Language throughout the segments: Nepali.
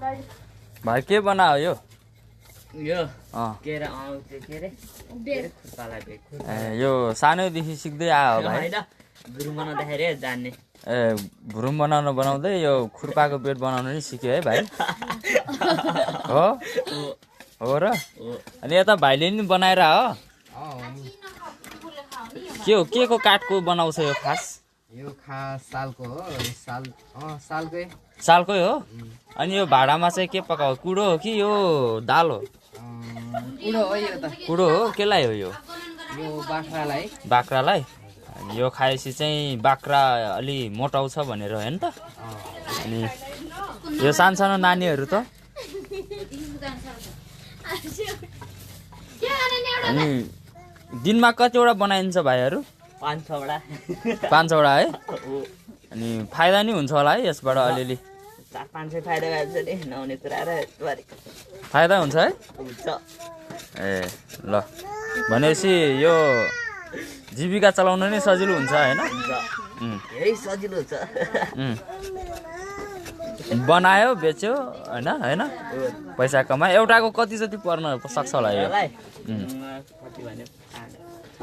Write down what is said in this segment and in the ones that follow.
भाइ के बनायो यो यो अँ के रे के रे खुर्पालाई बेक ए यो सानैदेखि सिक्दै आयो भाइ हैन गुरुङ बनाउँदाखेरि जान्ने ए भुरुम बनाउँदै यो खुर्पाको बेड बनाउन नि सिक्यो है भाइ हो हो र अनि यता भाइले नि बनाएर हो के को काठको बनाउँछ यो खास यो खास सालको हो सालकै सालकै हो अनि यो भाँडामा चाहिँ के पकाउ कुडो हो कि यो दाल हो कुडो हो यो त कुडो हो केलाई हो यो बाख्रालाई बाख्रालाई यो खाएपछि चाहिँ बाख्रा अलि मोटाउँछ भनेर होइन त अनि यो सानो नानीहरू त अनि दिनमा कतिवटा बनाइन्छ भाइहरू 5-6वटा 5-6वटा है अनि फाइदा नि हुन्छ होला है यसबाट अलिअलि 4-5 फाइदा भएछ नि नहुने कुरा र फाइदा हुन्छ है हुन्छ ए ल भनेपछि यो जीविका चलाउन नै सजिलो हुन्छ होइन धेरै सजिलो छ बनायो बेच्यो होइन होइन पैसा कमायो एउटाको कति जति पर्न सक्छ होला यो कति भन्यो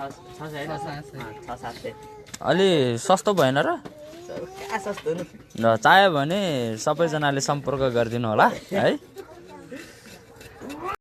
6-7 अलि सस्तो भएन र सस्तो ल चाह्यो भने सबैजनाले सम्पर्क गरिदिनु होला है